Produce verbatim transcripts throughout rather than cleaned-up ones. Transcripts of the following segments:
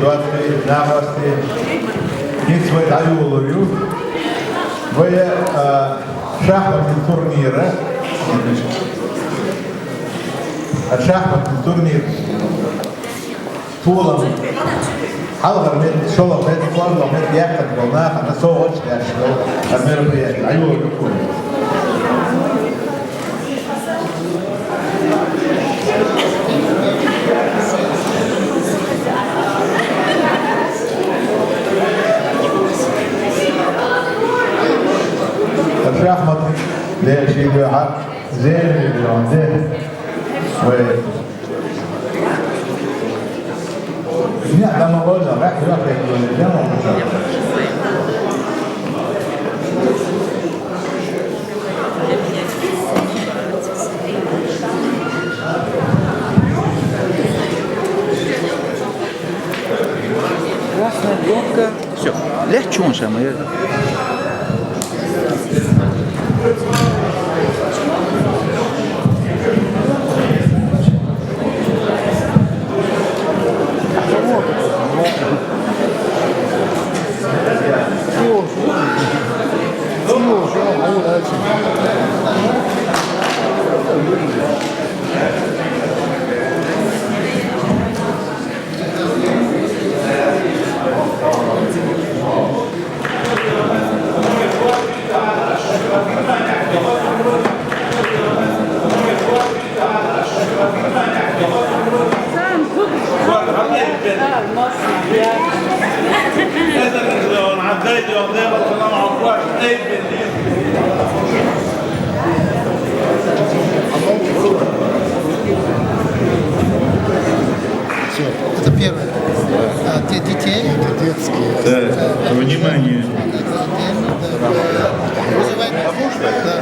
Доацци, нахвасти, хӀинца вай дӀайолалур ю. Вай, а, шахматный турнира. А шахматный турнир. Толам. Хьалхара метте, шоллагӀа метте, кӀоарглагӀа метте яьккхина болу нахана совгӀаташ деш долу. А мероприяти дӀайолалур ю. Шахмат деши дуьхьа, зерри дуьхьа, де. Вай. Красная кнопка. Всё. Легче он самый. Всё, это первое. А, де-, детей. Это детские. Да, внимание. Вызывай. Да.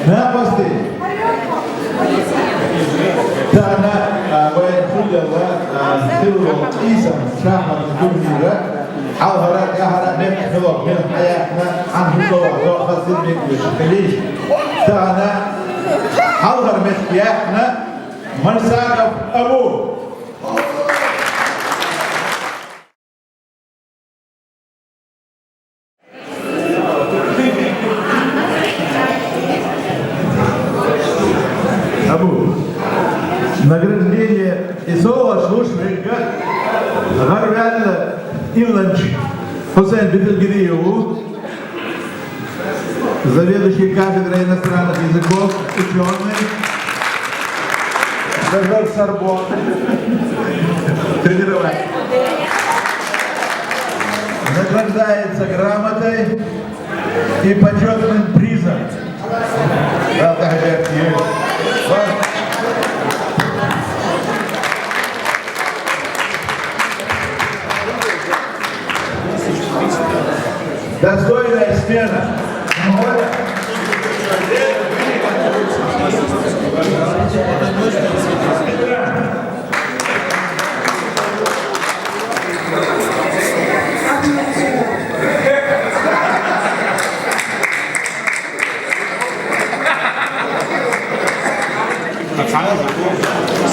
Нахвасти. Тахана, а, вайн хӀуллалла, а, хилла волу Ӏийсан шахматный турнира хьалхара, тӀаьхьара меттахь хилла, мел хьаяьккхина, хьан хӀун ца вахана, хаза хила мегаш хилийша. Тахана хьалхара меттахь яьккхина Марсагов Абу. Абу, награждение и совгӀаташ луш верг гӀараваьлла илланча Хусейн Бетелгириев ву. Заведующий кафедрой иностранных языков, учёный. Дождётся работы. Тренировать. Награждается грамотой и почётным призом. Да, да, да, да. Достойная смена.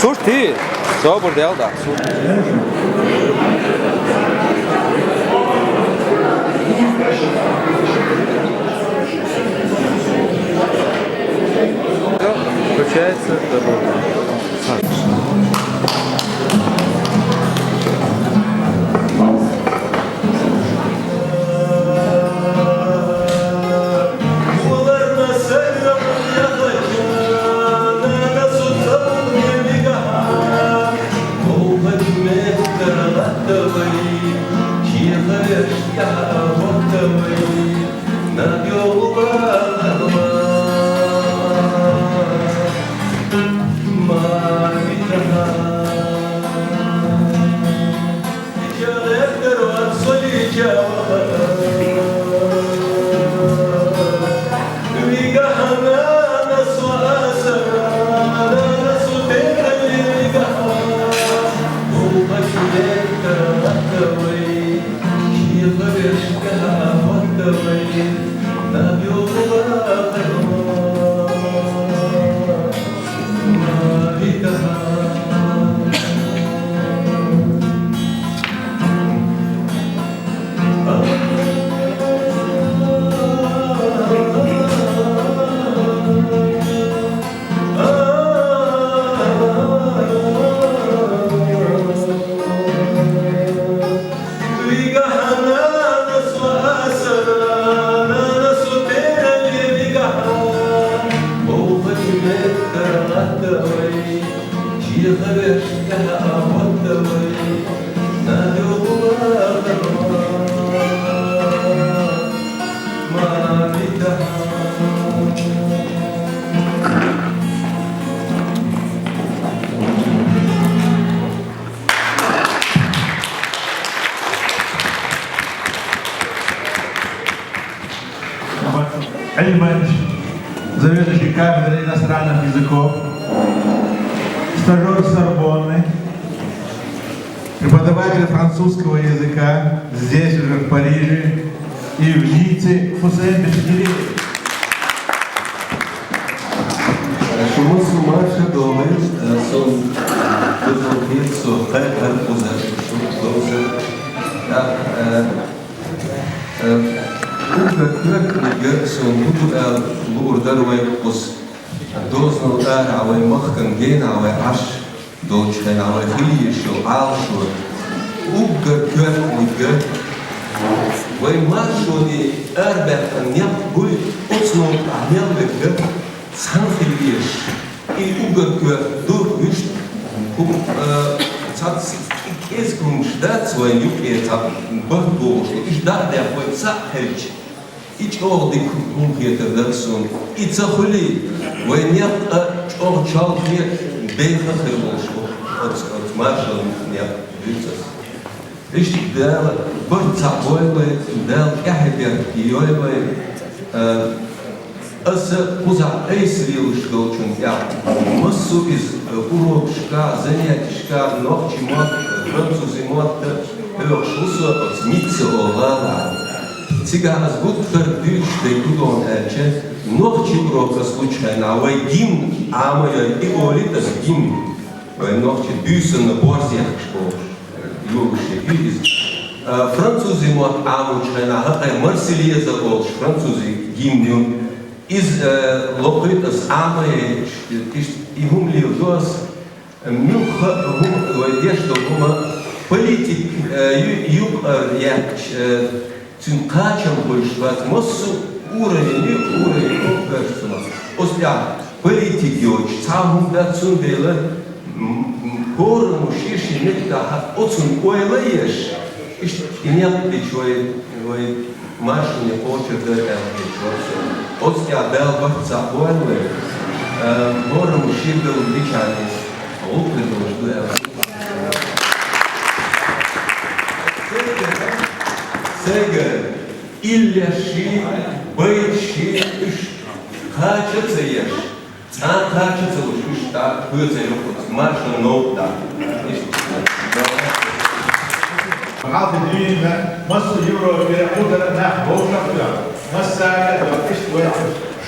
Сурт, собар де, да. Включается дорога. Эльманч, заведующий кафедрой иностранных языков, стажёр Сорбонны, преподаватель французского языка здесь уже, в Париже, и в Ницце Хусейн Бешкири. Шуну сумар шадолы, сон бузулхит сухай хар кузар шук доза. Так, э, Э, уггар коьртаниг сон буду аьлча, луурдар вай укхаза. Дозанал ара вай махкан гена вай Ӏаш долча хана вай хила езаш йола Ӏалашо. Уггар коьртаниг вай маршоне арабаьккха никъ буй, оцу новкъа мел верг цхьаьна хила езаш. И уггар коьрта ду, вуьшта, хӀума, а, цхьацца кӀезиг хӀумаш дац вайн юкъе, цхьа барт бохуш ду. Уьш дӀа а даьхна, вай цхьаъ хилча, и чӀогӀа дика хӀума хетар дара суна. И ца хуьлий, вай некъ а чӀогӀа чолхе, беха хир волуш ву оцу, оцу маршалла некъ дуьйцу ас. Иштта Дала барт цхьаъ бойла вай, Дала тӀаьхье беркате йойла вай. А, аса кхузахь айса лелаш долчунна тӀехь массо а иза урокашкахь, занятешкахь, нохчийн мотт, французийн мотт хьоьхуш ву со оцу Ницца олу гӀалахь. Цигахь аса гуттар а дуьйцуш дай хӀун ду аьлча, нохчийн урок аса лучу хенахь вай гимн Ӏама йой, и олийта аса гимн. Вайн нохчийн буьйсанна борз яхкаш бохуш, йогуш ю иза. А, французийн мотт Ӏамочу хенахь хӀокхуьнан Марсельеза олуш французийн гимн ю. Иза, а, локхуьйту аса Ӏама яйча, иштта и хӀума леладо аса, муьлхха а хӀума, вай деш долу хӀума политик, а, ю-, юкъара яьккхича, а, Цуьнан кхачам хуьлуш бац, массо а уровень ю, уровень ю, оцу тӀехь политик йоцуш цхьа а хӀума дац, цундела, м, м, хӀораммо шен-шен меттехь оцунна ойла а еш, иштта и некъ дича вай, вай маршалла кхочур дара аьлла хеташ вара со. Оцу тӀехь Дала барт цхьаъ бойла вай, а, хӀораммо шен долу дичахьа гӀуллакх хир долуш ду аьлла. Сайга, сайга Иллеш ши, байт ши, уьш кхача а ца еш, цкъа а кхача а ца луш, уьш тӀаккха хоьцур ю оцу маршалла новкъа тӀехь. Иштта. Хьалха дуьйна массо а Европе кху тӀера нах вовшах а доьгӀна, массара а доьгӀна, иштта вай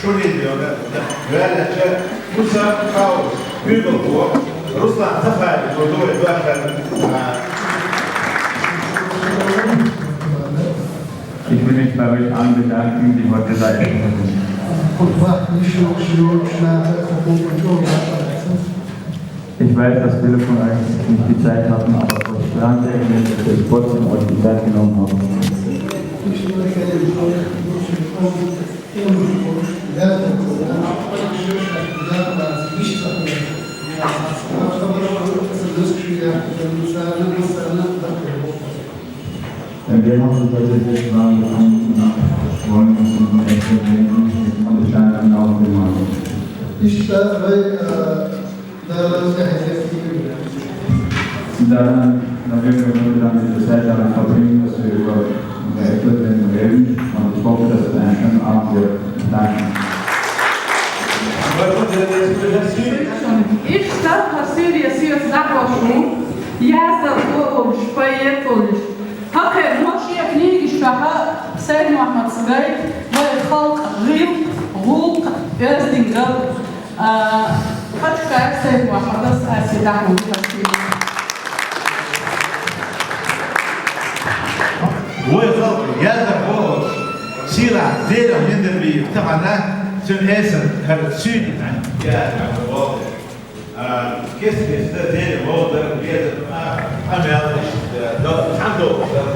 шуна а доьгӀна, ваьллача Муса Хаус, куьйгалхо, Руслан Сафари, ду вай дош. Ich will mich bei euch allen bedanken, die heute da sind. Ich weiß, dass viele von euch nicht die Zeit hatten, aber ich danke Ihnen, dass ihr trotzdem euch die Zeit genommen habt. Wir haben uns heute sehr warm gefunden und freuen uns, unseren Gästen mit Anbescheid auf den Morgen. Иштта вай, а, Дала тӀаьхье. Dann, dann werden wir heute dann diese Zeit damit verbringen, dass wir über unser Eckbett reden. Und ich hoffe, dass es ein schöner Abend wird. Danke. Иштта хӀара серия сийлахь дӀахьош ву, яздархо волуш, поэт волуш. ХӀокхуьнан шен книгашкахь Сайд-Мухьаммадс гайта вай халкъан гӀиллакх, гӀуллакх, оьздангалла. А, Хачкаев Сайд-Мухьаммадас аса дахьа ву хӀара серия. Вай халкъ яздархо волуш, сийлахь Зелимхан Миндарбиев тахана цуьнан эсар хӀара суьйти яздина волу. А, кест-кеста Зелимхан вовзар, везар, а, къамел иштта, дал-, цхьаьна долуш дара.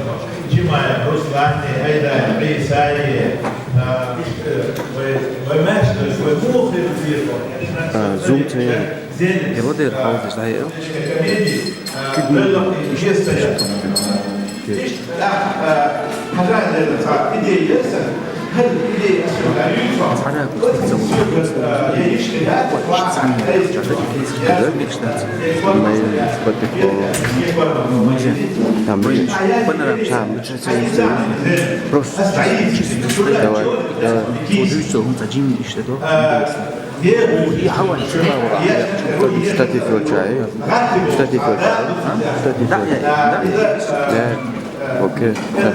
Чимаев Русланни, Айдаев Ӏийсайи, а, иштта, вай, вай маьрша долуш, вай муха хир деза? А, зум ца яра. Илла дера хьалдеш дӀа а. Кидни иштта, иштта. Цхьана куц ца ву. Куц ца ву. Май спати хо. Там, панорам, там. Просто чисто. Давай, давай. Удивиться, он за Джимми иштта, да? Интересно. Штатив йолча, э? Штатив йолча, э? Штатив йолча. Да. Окей. Да.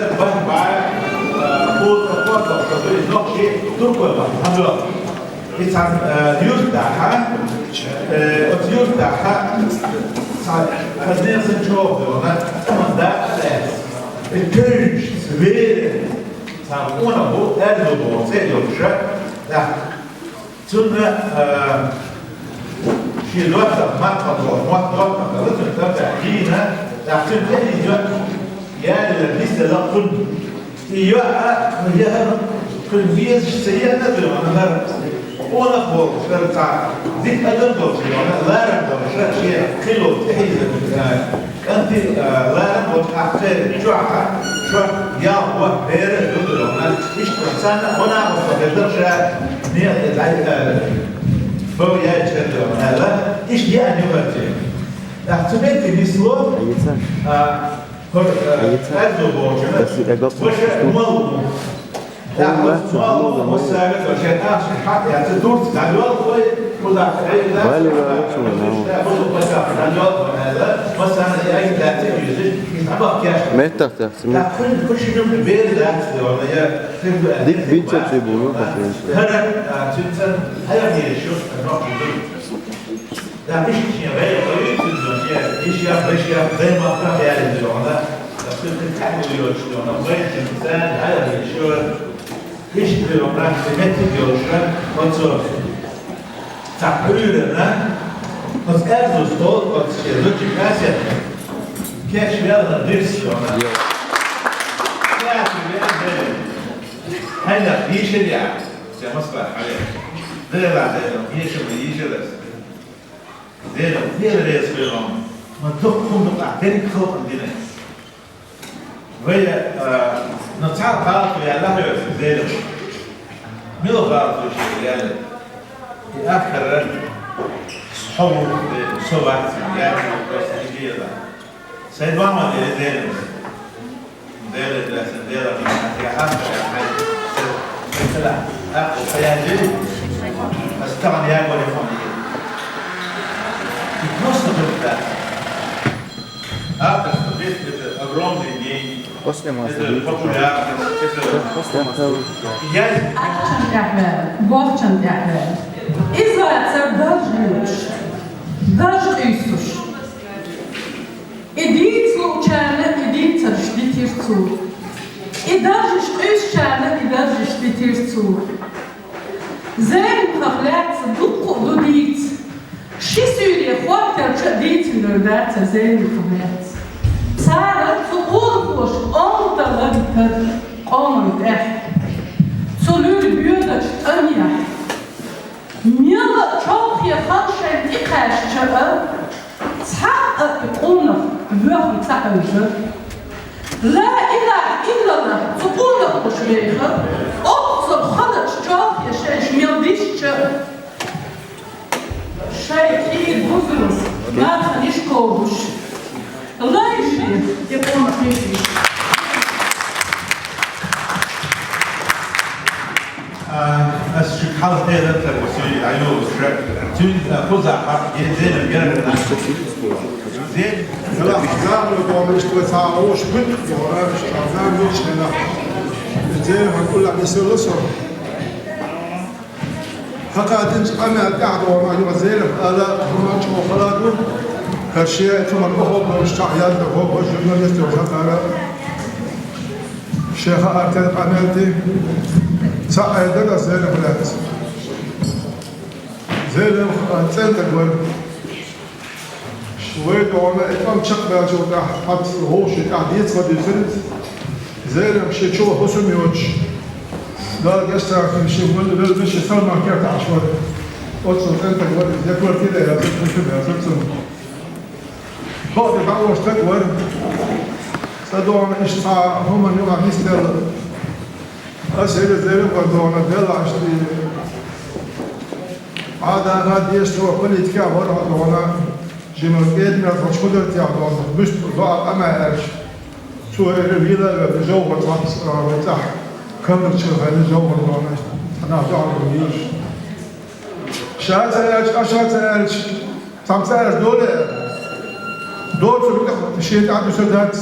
Ицан юртаха, э, оцу юртаха, цхьа хазне сан чохь, команда а лаьцна. Куьйгаш, веера, цхьа къонах бу, аьрзу боху, цӀе йолуша, тӀаккха. Цунна, а, шен доттагӀа, Мархо боху, мотт доттагӀа дара цуьнан, тӀаккха дийна, тӀаккха цуьнан тӀе иза йоӀ, ялийра, нисделла кхунна. И йоӀ, а, яхара, кхуьнан везаш ца еана а дуьйна, хӀара къонах волуш, хӀара цхьа дика адам долуш, ларам долуш, шен кхин йолу тӀехьийзар, а, КӀанти, а, ларам волчу хьакхеран чохь, шорта ялх боху бер а ду дара, иштта царна а гӀо нахаца хезара ша, некъа тӀе дӀа, а, бов яьлча хир дара аьлла, иштта еана ю хӀара цуьнан. ТӀаккха цу метте нисло, а, хӀара, а, аьрзу бохучунна, ваша молла ву. Меттах тахса. Дик бинча цӀе бу, ну, хӀара. Да, иштта шен гӀайгӀа хӀоьттина, шен ишех, вешех, даймахках ялийна йогӀана, цуьнан тӀехь йолчу йогӀана, вайшимма царна гӀайгӀа йолуш йора. Иштта йогӀана, шен меттиг йолуш, оцу цхьа Ӏуьйранна, оцу аьрзу стол, оцу шен зудчун кассетка, кеш велхана дирс йогӀана. Йо. Каьртина веана Делан. Хьайнах йийшира яхь, се Москва хьале. Делан, Делан, йийшира, йийшира аса. Делан, Дела реза хуьлда хьуна, ма дуккха хӀума ду-кх ахь дерриг халкъана дина. Вай, а, ну, цхьа гӀалат яьлла хьоьца, Делан. Мила гӀалат ду шена яьлла? И ахкара хьо ву, со вац, яьлла просто и дела. Сайн бахьана дела, Делан. Делан, Делан, Делан, я хьаста, я хьай. Аса тахана ягоре хьуна. И просто вот так. Авторство, ведь это огромные деньги. После масла. Это популярность, это... После масла. Я... Ахчан тӀехь ваьлла, бохчан тӀехь ваьлла. Иза вацар дарж луьйш, дарж къуьйсуш. И дийца луучарна и дийцарш дитира цо. И даржаш къуьйсучарна и даржаш дитира цо. Зелимхах лаьцна дуккха а ду дийца. Ши суьйре хӀоттелча а дийцина дара дацар Зелимхах лаьцна. Цара цу къонахоша къоман тӀе ладийтар къоман тӀехь. Цу луьра боьдачу тӀамехь. Мелла а чолхе хала шайна тӀекхаьчча а, цхьа а и къонах воьхна ца хьевзара. Ла илахӀа иллаллахӀ цу къонахоша вехара, оццул халачу чолхе шайша мел дисча а. Шайн кӀийра бузулуш, нахана йиш кхобуш. Лайши, и къонах йиш. А, ас шуьга хьалха дера тара, ва соьга дӀайолуш, цуьнан, а, кхузахь хьакъ, е Зелим герга нах. Зелим. Ла, Зелим, догӀмаш, тхо цхьа ош бутт, догӀмаш, Зелим, хьан кулла бисула со. ХӀокху динчу къамел тӀаьхьа догӀмаш, юха Зелим, ала, хӀуманчу хала ду, хӀара шен цунах охьа болуш, чохь яздархо, журналист йолуш хӀокхара. Шен хаар тера къамел ди, цхьаъ айдара ас Зелимах лаьцна. Зелим, а, цӀентӀаг вара. Вай догӀна и тӀом чекхбаьллачул тӀаьхьа, хьаца вовшийн тӀехь дийца ма дийцира иза. Зелим шен чу хӀусам йоцуш, Дала гечдойла, шен валла велла шен салмах кертахь Ӏаш вара. Оццул цӀена стаг вар, из я квартира яцар, цун чу яцар цун. Хо, тӀе дӀаош стаг вар. Цкъа дона иштта хӀуманна юкъа нисделла. Ас хӀара зеркъа дона делла ашти. Ӏадаха дешта политика вар хьо дона. Жима кӀедмер хо чу дар тя дона. Буьст доа къамаьлаш. Цо хӀара вила ве жовхӀар цхьацца, а, вай цӀахь. Камар чу хӀара жовхӀар дона. Хьана жовхӀар дона. Ша ца аьлча, а ша ца аьлча, цхьамца аьлча доле. Доцург тӀехь шен тӀехь дуьсур дац.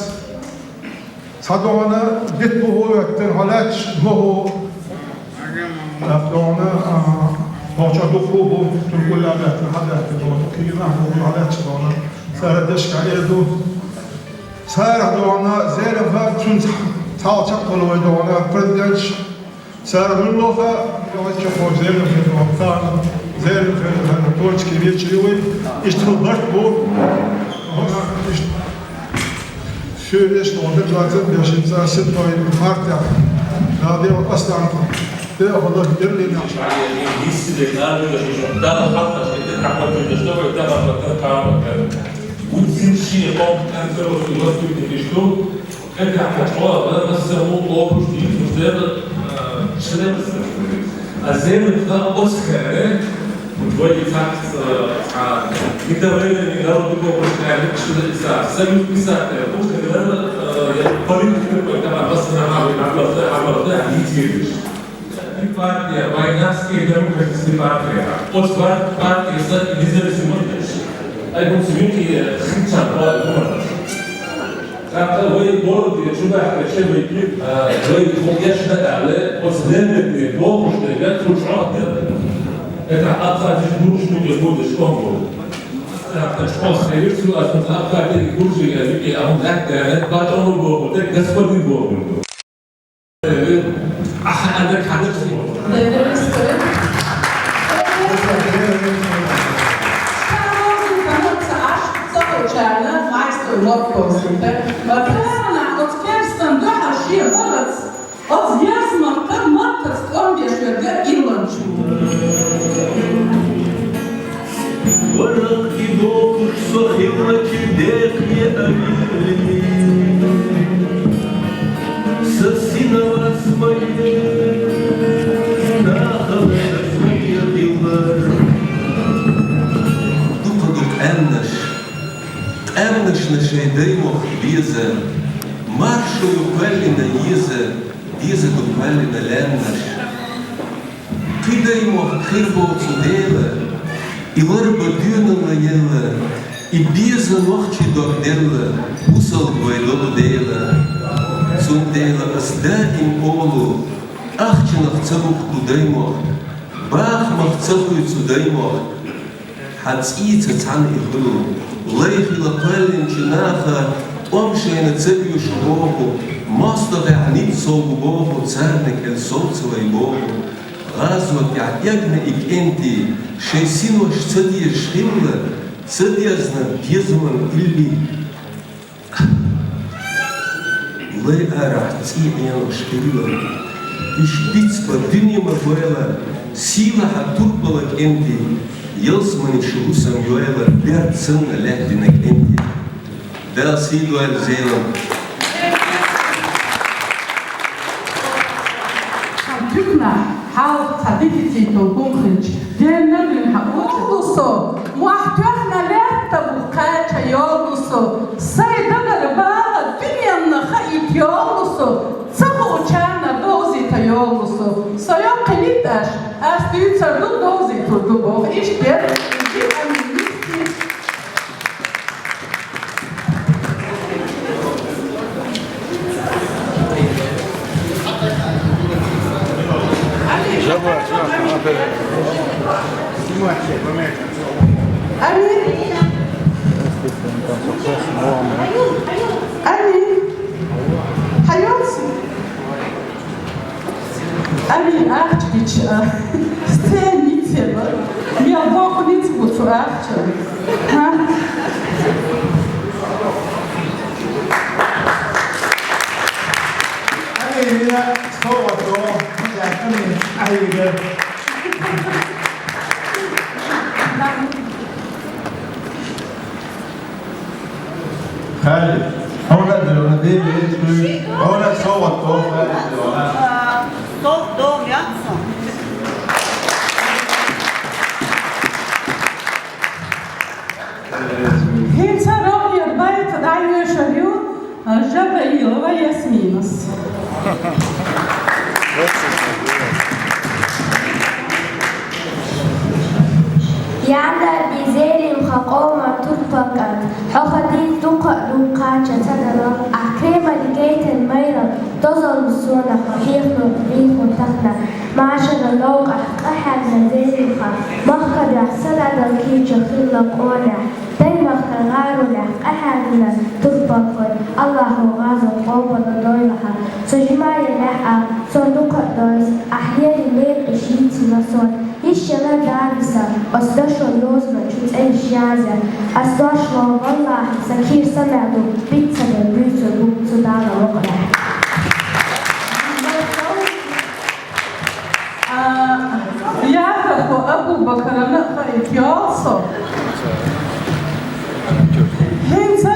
Цхьа дона дит буху веттар хьо лаьтташ, моху. Дона, а, нохча дукху бу, туркула беттар хьа беттар дона. Кхийна буху хьа лаьтташ дона. Цара дешка хьаэр ду. Цара дона, зеркъа цунца цхьалча кхолла вай дона, президентш. Цара муьлхха, вай чохо зеркъа хир ван, царна зеркъа хир ван, точки вечери вай. Иштта барт бу. Иштта. Шуьйреш лондыр двадцать бешинца ситвой мартя. Радио Асланка. Те худо герлина. Дала хаташ, это такой, что вы, да, вот это там, вот это. Уцин ши компетенция, что у вас тут не что? Как я пошла, да, на саму обувь, и вот это, а, член. А зеркъа оцхере, вот вы и так, а, а, недовольны, не дал бы Богу, что я решила писать. Союз писателей, вот, наверное, э, я политику, когда она восстанавливает, она просто, она просто агитирует. И партия, война с кем-то, как с партия. От пар-, партия, с-, независимой. А вот сегодня я кричал, вот, вот. ТӀаккха вай борду чу баьхкача вай, а, вай хӀума еш даьлла, оцу лендерде бохуш дерг цу чӀогӀа дерг. Это абхазиш буржуйга будеш он бу. ТӀаккха чӀогӀа хьаьвсу, аса абхазерг буржуйга юкъе а хӀума лаьтта даьлла, батон боху дерг, господин боху дерг. Ахьа ада кадр. Ша розу канал ца Ӏаш, ца кхочарна, майстер лоппосинта. Ма тхьана оцу керстан дуьхьал шен варац, оцу язмакта маттаца тӀом беш верга илланчу. Варакъ и докуш со хиллачи декъе авирли. Са синавас майе, нахала майе хилар. Дукха ду къаьмнаш, къаьмнашна шайн даймохк беза, маршо ю кхоьллина еза, беза ду кхоьллина лаьмнаш. Кхидаймохк хир боцу Дела, и ларба доьналла елла, и беза нохчий дог делла, бусалба вай долу Дела. Цундела ас даим олу, ахчанах ца бухку даймохк, бахамах ца хуьйцу даймохк. Хьан цӀийца цхьаьна и хуьлу, лай хила кхоьллинчу наха, тӀом шайна ца оьшу боху, мостагӀехь ницкъ совгӀу боху, царна кӀел сов ца вай боху. ГӀазот тӀехь эгна и кӀентий, шайн синош ца дезаш хилла, ца дезна безаман илли. Лай арахь цӀий Ӏенош хилла, уьш бицбан дуьне ма гойла, сийлахьа турпала кӀентий, ялсамани шу хӀусам йойла, берд санна лаьттина кӀентий. Дала сий дойла Зелам. Туькнахь хьалха цхьа дефицитал хӀума хилча, денна дуьйна хьан оцу со, мохь тоьхна лаьтта бу кхача йолу со, сайн дагара бала дуьненна хаийта йолу со, ца хуучарна довзийта йолу со. Со йоккхи литташ, ас дуьйцар ду, довзийтур ду боху. Иштта дера, и амин мисти. Амин. Амин. Хьайолча. Амин, ахча гича, а, сцена ницкъ бара. Мел боху ницкъ бу цу Хьали, хьуна а дилла, дийна везачу дуьйна, хьуна а совгӀат доху, Хьали, дилла. СовгӀат доху, яц со. ХӀинца рогӀера байт дӀайоьшур ю Жабраилова Ясминас. Яндар бизерим ха къоман турпалкъат, хьо ха дийца дукха а дуккхача ца дала, ахь Кремль гайтан майрал, дозалла сона хьо хьехало вийхо тахана, машара новкъахь къахьегна зерим ха, махкадехь са дӀадала кийча хилла къонехь, Даймахкан гӀаролехь къахьегна турпалхой, Аллахо гӀазот къобалдойла хьан. Со жимаялехь а, со дукха а дойс, ахь ери некъаш йийцина сон. Йиш яла Дагестан, ас дашо йозначу цӀе язъян. Ас дошло, валлахӀи, сан кийра самаьду, биццана буьйцур бу цу Дала вокъалахь. А, Яков Абу-Бакарна хаийта йолу со. ХӀинца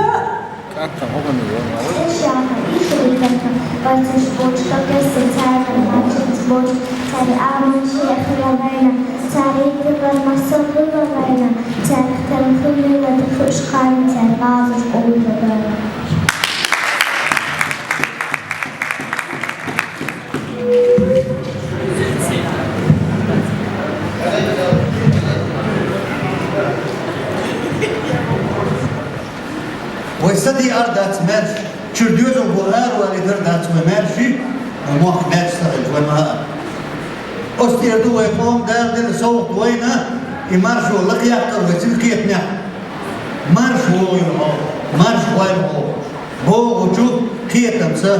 Эшаха, иши витарна, варцаш бочка, песца царна начинс боч, цари аман шех лавайна, цари тилан масса лавайна, цари тем хулила дихуш кайна, цари базаш къулла дайна. Вай са диъар дац маьрша, чуьра доьзалхо аравалийтар дац вай маьрший, вай мохк маьрша ца хилча, вай ма хаара. Оцу тӀера ду вай къоман Дала делла совгӀат вайна, и маршо лакхаяккхар вай цуьнан кхетамехь. Марша вогӀийла хьо, марша гӀойла хьо. бохучу кхетамца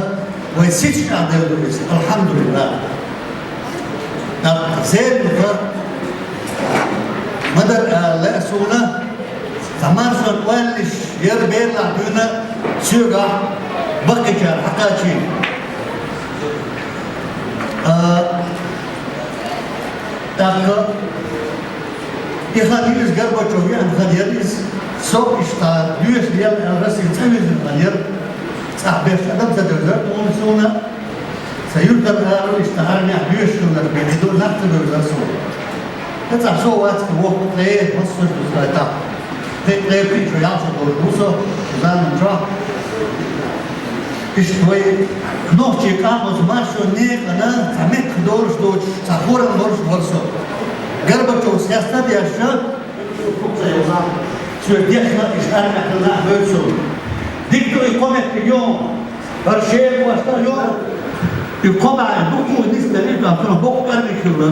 вай сица чӀагӀделла ду иза, алхьамдулиллахӀ. ТӀаккха зеррига ма дара ала лаьа суна, цхьа маршонан ойланаш яра Берлахь дуьйна соьгахь баккхийчара хьакхачийна. А, тӀаккха И хан иза Горбачев веана хан яра иза. Со иштта доьшуш яла аьлла, Россин цӀа вуьзна хан яра. ЦӀахь беш адам ца девзара тхуна суна. Сан юьртара ара иштта армехь доьшуш хиларх бен и ду нах ца девзара суна. ТӀаккха цӀахь со вац-кх воккха ткъе, массо а ду сан тӀаккха. Ткъе, ткъе пхиъ шо ялх шо долуш ву со, заман чохь. Иштта вай нохчийн къам оцу маршонан некъана цхьа меттах долуш доцуш, цхьа хӀорам лоруш вара со. Горбачевс хеста а дешна, соьга дехна иштта армехь хилла нах вевза суна. Дика ду и кхо меттиг йогӀу. ХӀара шен кхошта а йогӀу. И кхо бӀе дуккха а нисделира, цунах боккха къармиг хилла.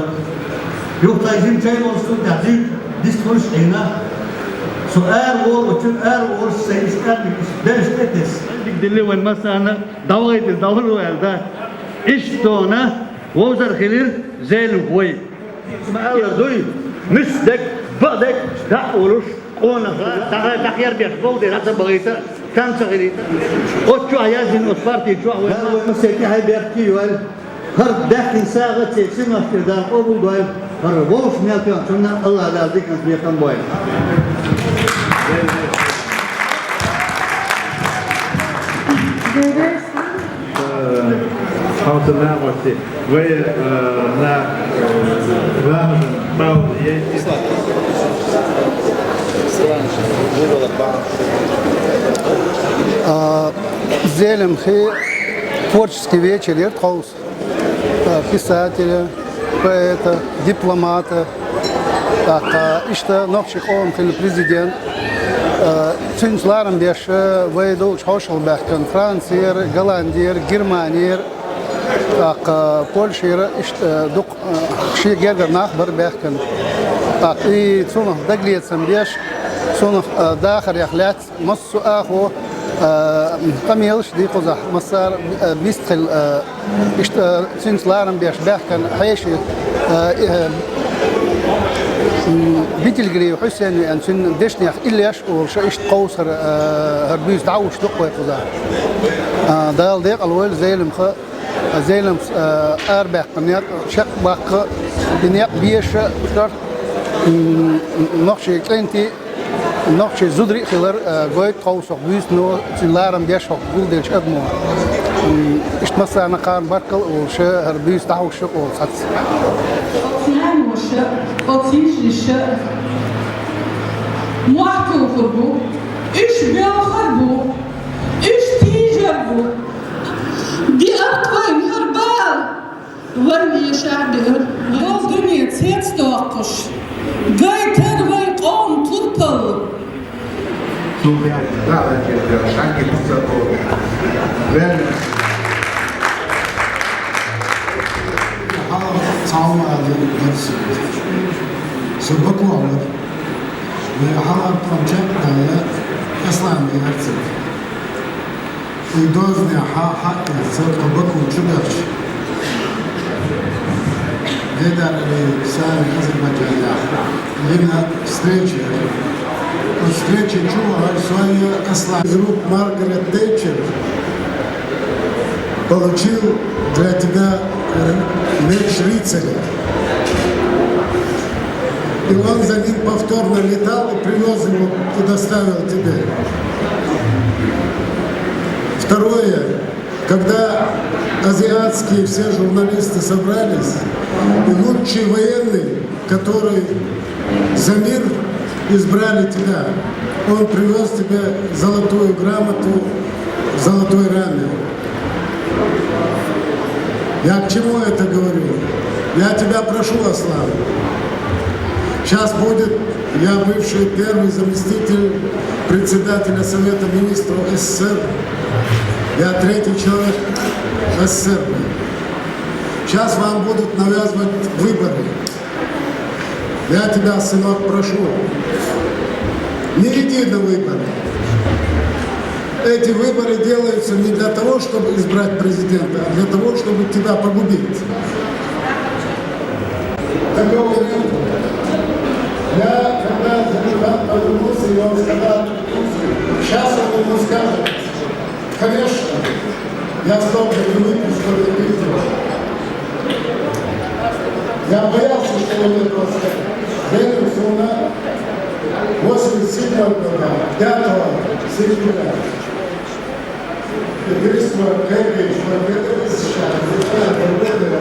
Юха тхайн жима чай волуш цунна тӀехь дуьйцу, дистхуьлуш Ӏийна. Со ара волу, оцу ара волуш сайн иштта къармиг иштта белш тӀе тесна. Дика дилли вайн массарна, дӀавахийта иза дӀавало аьлла дац. Иштта тхуна вовзар хилира Зелимха вай. Ма аллара дуй, муьста дерг, бакъдерг дӀа а волуш, къонах дӀа-, дӀахербеш, бовдий дӀа ца бахийта, тан ца хилийта. Оцу чохь яздина, оцу парти чохь вай. Дала вай массеран тӀаьхье беркате йойла. ХӀара даьккхина сагӀа а церан синош тӀера Дала къобалдойла. ХӀара вовшах мел тоьхначунна Аллах Дала диканца бекхам бойла. Э, хьовсур нахошти. Вай, э, на, э, рамазан пауза есть. А, Зелимхин творческий вечер яра тховса. Э, писателя, поэта, дипломата. ТӀаккха иштта нохчийн къоман хилла президент. Э, цуьнца ларам беш, э, вай долчу хьошалгӀа баьхкина Францера, Голландера, Германера, тӀаккха Польшера, иштта, э, дукха, э, шен гергара нах бара баьхкина. ТӀаккха и цунах дагалецам беш, цунах, э, дахарех лаьцна массо а агӀо, э, къамелаш дийкъазахь массара, э, бистхилла, э, Иштта, цуьнца ларам беш баьхкина хьеший, э, э, м, Битилгириев Хьусен веана, цуьнан дешнех иллеш а волуш, иштта кховсар, э, хӀара буьйса дӀахьуш ду-кх вай кхузахь. А, Дала декъала войла Зелимха, Зелимхас, э, арабаьккхина некъ, чекхбаккха, и некъ безаш, шарт, м, нохчийн кӀентий, Нохчий зударий а хилар, э, гойту хов сох буьйсано, цуьнан ларам беш хӀокху гулделлачу адамо. М, иштта массарна кхарна баркалла а олуш, хӀара буьйса дӀахьуш ю олу цхьацца. Оцу наймоша, оцу йижариша мохь тухур бу, уьш боьлхур бу, уьш тийжар бу. Диарт вайн хӀара бала! Вай вешахь биар, вай дуьне цецдоккхуш, гайтар вай къоман турпал. Цу баьхкина дӀа а лаьцна, шаьнгге пусар боху. Ваьлла. Хьала цхьа хӀума ала деза. Со Баку вара. Вай хьала тӀом чекхдаьлла, Аслан вара цигахь. И дозанехь хьа-, хьаэца, кху Баку чу баьхча, Гайдар Алиев, Сани Азербайджанехь йина встреча яра. Оцу встрече чу вахара со а, Аслан. Из рук Маргарет Тэтчер получил для тебя, э, меч рыцаря. И он за ним повторно летал и привёз его и доставил тебе. Второе. Когда азиатские все журналисты собрались, и лучший военный, который за мир, избрали тебя, он привёз тебе золотую грамоту в золотой раме. Я к чему это говорю? Я тебя прошу, Аслан. Сейчас будет, я бывший первый заместитель председателя Совета министров С С С Р, я третий человек в С С С Р. Сейчас вам будут навязывать выборы. Я тебя, сынок, прошу, не иди на выборы. Эти выборы делаются не для того, чтобы избрать президента, а для того, чтобы тебя погубить. Такого нет. Я, когда Зелимхан повернулся, и он сказал, сейчас он ему скажет, конечно, я столько не выпью, сколько ты пьёшь. Я боялся, что он мне просто верил, что она восемьдесят седьмого года, пятого сентября. Еврейство, еврейство, это сейчас, это, это, это,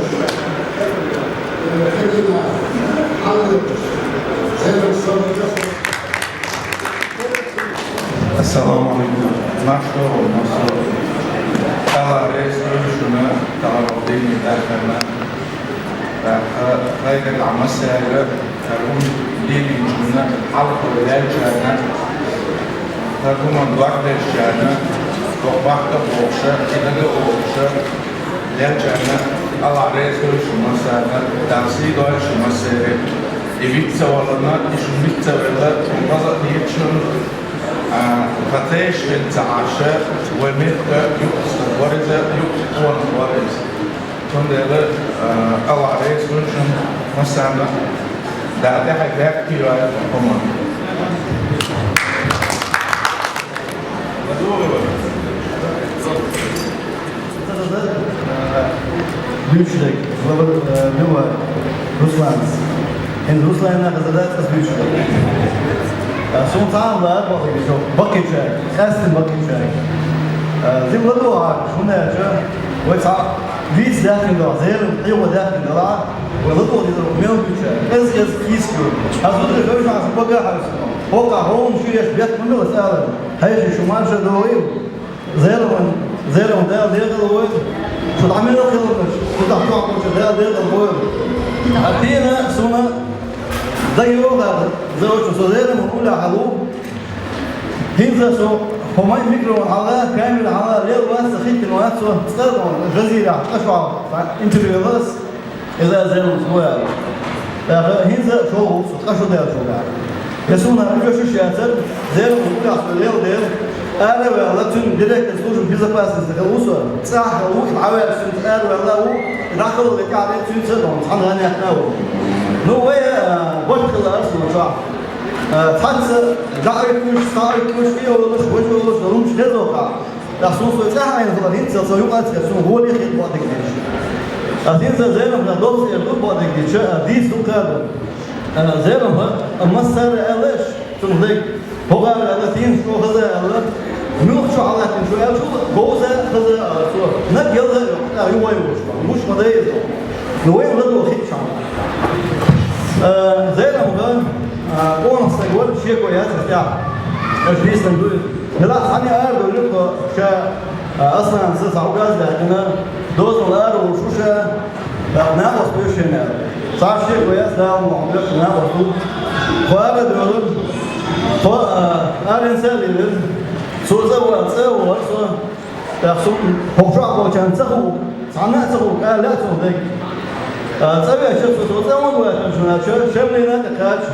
Ассаламу алейкум. Маршалла, маршалла. Алла реза хуьлда шуна, Дала дийна дахарна. Тахана хьайгара Ӏа массаьрга, хӀара хӀума дийначунна, хьалха леллачарна, хӀара хӀуманна дог дерзачарна, хӀокху бахка а бохуша, и дага а бохуша, леллачарна Алла реза хуьлда шун массарна, Дала сий дойла шун массеран. И виц ца валарна, и шун виц ца велла, шун база а хеташ шуна, а, тхан тешаш хила ца Ӏаш, вай меттан юкъастаг вара иза, юкъастаг къонах вара иза. Цундела, а, Алла реза хуьлда шун массарна, Дала тӀаьхье бехке йойла хӀума. Дуьйцург, э, Билла, Русланас. ХӀинца Русланна хаза дац ас дуьйцург. Э, суна цхьа а лаьа бакъ-, баккхийчаьрга, къаьсттина баккхийчаьрга. Э, зима ладогӀа, хӀунда аьлча вай цхьа виц даьккхина делахь, зеран хьехо даьккхина делахь, вай ладогӀа дезарг мел дуьйцу, кӀез-кӀезиг кийсак ю. Хьан зударий хевшахь, шу бага хьаьвсина. ХӀокхахь хӀума шу еш бехк ма била аса аларна. Хьеший шу марша догӀийла. Зеламан, Зеламан Дала декъала войла. Шу дӀа мел хиларнаш, шу тӀехь чохь болчу Дала декъала войла. Ткъа кхин а суна дага йогӀу, за очу со Зеламан уллехь хьалу. ХӀинца со хӀумма а микрофон хьала, камера хьала лела вац, ца хиттина вац со, цкъа а вон, Жазирехь, ткъа шо хьалха, интервью лас. Иза Зеламас ву аьлла. ТӀаккха хӀинца а шо ву, со ткъа шо даьлла шуна. Я суна оьшуш яцара, Зеламан уллехь со лела дела, ара а ваьлла, цуьнан директор службы безопасности хилла ву со, цӀахь а ву, и дӀаваьлла цуьнца ара а ваьлла ву, и дӀакхалла тӀаьхьа цуьнца а ву, цхьана гӀан яьккхина а ву. Ну, вай, а, башха хилла аса ву чохь. А, цхьацца дӀа а оьттуш, схьа а оьттуш, и а олуш, важа а олуш, луьмаш хезо кхахь. ТӀаккха суна со цӀехь Ӏийна хилар, хӀинццалц со юкъа а ца хета, суна гӀоле а хета бакъдерг дийча. Ас хӀинца Зеламна доцца эр ду бакъдерг дийча, а, дийца ду кхаду. А, Зелама, а, массара а аьлла аша, цунах дерг, ХӀокхара аьлла, сийна чӀоагӀа хаза аьлла, муьлхачо хьалаттина шу аьлча, говза хаза аьлла цо. Наггахь ялза а йоккху, тӀаккха ю вай вуш, вуш ма дай иза. Ну, вайна ладогӀа хиъча хьама. Э, Зайламха, а, къонах стаг вара, шеко яц аса тӀехь. Аша дийцина ду иза. Делахь цхьанне арадовлира тхо ша, а, Асланца схьа угаз даьккхина, дозал ара волуш ву ша, тӀаккха накъост ву шена аьлла. Цхьа шеко яц, Дала мукъ лахь, накъост ву. Тхо арадевлира, тхо, а, аренца а лелира. Цо цӀа вара, цӀа а вара со. ТӀаккха со хӀокху чохь болчарна ца хуура, цхьанна а ца хуура, ала лаьа цунах дерг. А, цӀа веача, со, со цӀа ван ваьхна шу аьлча, Шамлина а тӀекхача,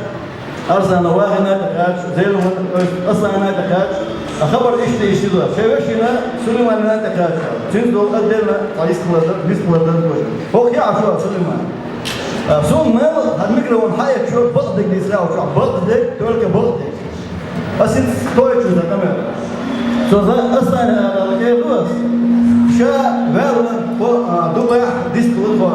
Арсана Вахина а тӀекхача, Зелимхана, Асланна а тӀекхача, а хабар иштта, иштта ду. Шайн вешина Сулайманна а тӀекхача. Цуьнца долу отдельно цхьа йистхилар дар, йистхилар дар бохуш. ХӀокху яа шу Сулайман. А, суна мел хьан микрофон хьаэцча, бакъдерг дийцира аьлла чохь. Бакъдерг, только бакъдерг. Ас хӀинца хӀоттийча дан къамел. Со за Аслана ара кӀел ду ас. Ша ваьлла, хо, а, Дубайхь дистхилира хо.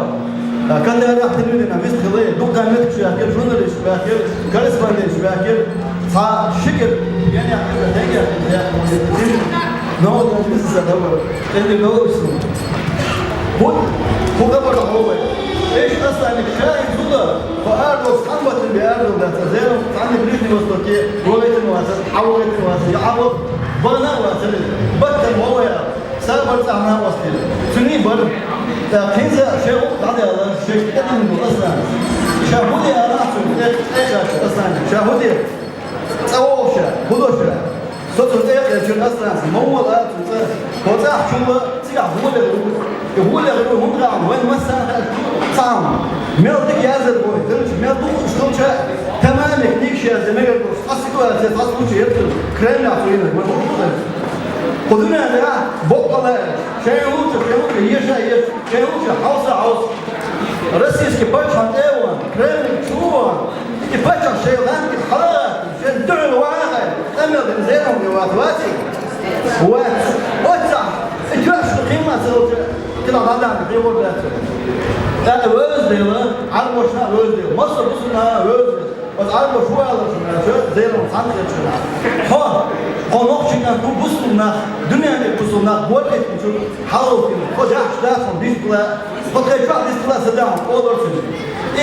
А, Катарехь телевидение вистхилира, дуккха меттигаш баьхкира, журналисташ баьхкира, корреспонденташ баьхкира. Цхьа ши кӀира, я не хьаьжа, я не хьаьжа, я не хьаьжа. Новый бизнес а давай. ТӀе де новый сум. ХӀун, хӀун хабар хьо вай? Эш Асланник ша и зуда, хьо арадовлу, цхьаьна баттана бен арадовла дац, зеран цхьаьна Ближний Востоке, вогӀийтина вац, хьан вогӀийтина вац, я хьан вогӀ-, бана а вац, баттана вогӀу я, сабар цӀахь накъостийла. Цуьнан бара. ТӀаккха хӀинца шайн гӀуллакх дӀадаьлла, шайн кӀедина бу Асланас. Ша хӀун де ала цуьнга, тӀе, тӀе кхаьчча Асланник, ша хӀун де? ЦӀа вогӀу ша, хӀун до ша? Со цунна тӀе а кхаьчира Асланас, ма вон ала цунна цӀа. Хьо цӀахь чулла, цигахь гӀоле ву. И гӀоле ву, хӀунда хаьа, вайн массарна хаьа шу цхьа хӀума. Мел дика яздар бой, хилча, мел дукха хилча, тамаме книгаш язде мегар долуш, цхьа ситуация, цхьа случай яц, Кремлехь цо йина, вайн хӀун ду? Кху дуьнен тӀехь боккъала аьлча, шайн луча, шайн луча, еша, еша, шайн луча, хьовса, хьовса. Российский паччахьан тӀе а ван, Кремль чу а ван, и паччахь шайн ланкиг хьала а гӀаттина, шен дуьхьал ван а гӀайна, къамел дина зеран де вац, ваций? Вац. Оццахь, и тоьшна кхин ма ца луча, кхидӀа дӀадахьа кхин гӀур дац. ТӀаккха вевза дела, Ӏарбошна а вевза дела, массо а бусулба а вевза дела. Оцу Ӏарбоша хӀун аьлла шуна аьлча, зеран цхьаьна хеташ хилла. Хьо, хьо нохчийн кӀант ву, бусулба нах, дуьненан тӀе бусулба нах, гор хӀиттинчуьра хьалхалкхина. Хьо даьхьаш дац хьуна дистхила, хьо тхайн чохь дистхила а ца даьхьа, олура цуьнга.